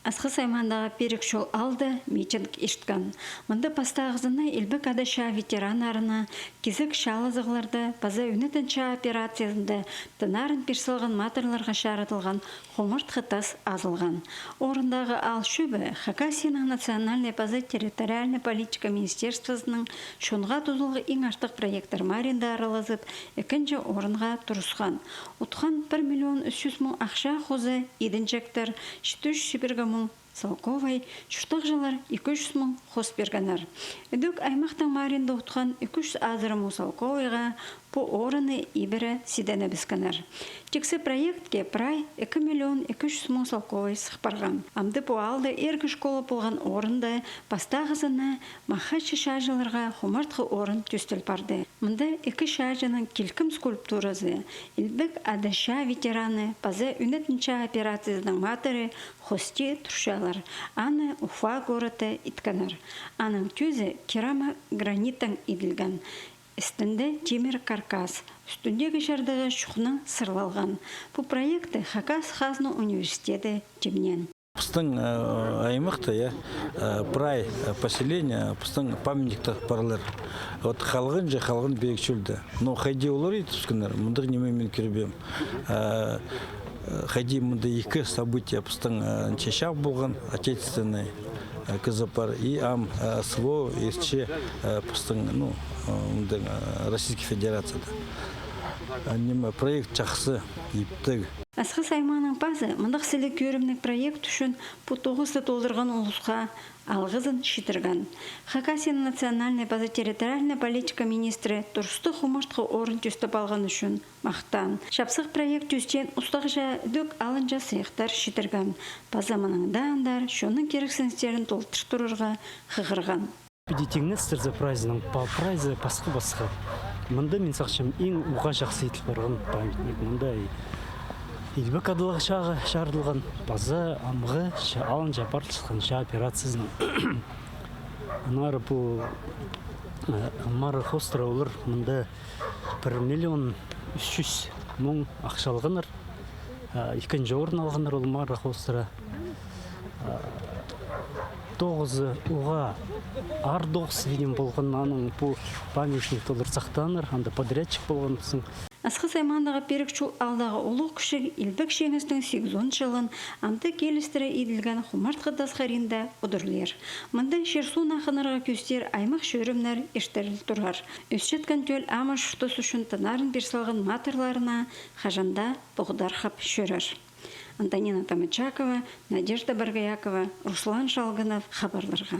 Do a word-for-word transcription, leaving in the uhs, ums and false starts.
Асхыс аймаандағы Пирік Чул аалда митинг ирткен. Мында пастағызына Илбек Ада чаа ветераннарына, кизек чаалазығларда паза ӱнетін чаа операциязында тынарын пир салған матырларға чарыдылған хумартхы тас азылған. Орындағы аал чӧбі Хакасияның национальнай паза территориальнай политика министерствозының чонға тузалығ иң артых проекттер маринда аралазып, ікінҷі орынға турысхан. Утхан пір миллион ӱс чӱс муң ахча хоза идінҷектер, читі чӱс чибіргі муң салковай, чуртағҷылар ікі чӱс муң хос пиргеннер. Ідӧк аймахтың маринда утхан ікі чӱс азыра муң салковайға пу орынны ибіре сиденібіскеннер. Тиксі проектке прай ікі миллион ікі чӱс муң салковай сых парған. Амды пу аалда иргі школа полған орында пастағызына махачы чааҷыларға хумартхы орын тӧстел парды. Мында ікі чааҷының килкім скульптуразы, Илбек Ада чаа ветераны паза ӱнетін чаа операциязының матыры хости турчалар. Аны Уфа городта иткеннер. Аның тӧзі керамограниттең иділген. Істінде тимір каркас, ӱстӱндегі чардығы чухнаң сырлалған. Пу проектті Хакас хазна университеті тимнеен. Пістің, э, аймахта, я, э, прай, э, поселение, пістің памятниктер парлар. Вот халғанҷа, халған Пирік Чулда. Но хайди олар идібіскеннер, мындағ ниме мин кӧрбеем. Э, э, хайди мында ікі событие пістің, э, нинҷе чаа полған, отечественный, э, кізі пар, и ам, э, СВО иртче, э, пістің, ну, э, мындағ, э, Российский Федерацияда. Э, ниме, проект чахсы, иптіг. Асхыс аймааның пазы мындағ сіліг кӧрімніг проект ӱчӱн пу тоғысты толдырған улусха алғызын читірген. Хакасияның национальнай паза территориальнай политика министрі турыстығ хумартхы орын тӧстеп алған ӱчӱн махтаан. Чапсых проект тӧстеен устағҷаа ідӧк алынҷа сыйыхтар читірген. Паза мының даа андар чонның кирексіністерін толдыртып турарға хығырған. Піди тиңнестірзе, прайзының па-, прайзы пасха-пасха. Мында, мин сағынчам, иң уғаа чахсы иділ парған памятник. Мында и Илбек Адалығ чааға чарыдылған, паза амғы ча-, алынҷа апарылчатхан чаа операциязының. Аннаңар пу, э, мары хоостыра олар мында пір миллион ӱс чӱс муң ахча алғаннар. Э, ікінҷі орын алғаннар ол мары хоостыра. Э, тоғызы уғаа аар тоғыс, видимо, полған, анаң пу памятник олар сахтааннар, анда подрядчик полған пістің. Асхыс аймаандағы Пирік Чул аалдағы улуғ кічіг Илбек Чиңістің сигізон чылын амды килістіре иділген хумартхы тас харинда удурлир. Мында чир-суун ахынарға кӧстер аймах чӧрімнер иртіріл турар. Ӧсчеткен тӧл ам чуртас ӱчӱн тынарын пир салған матырларына хаҷан даа тоғдархап чӧрер. Антонина Томочакова, Надежда Боргоякова, Руслан Шалгынов, хабарларға.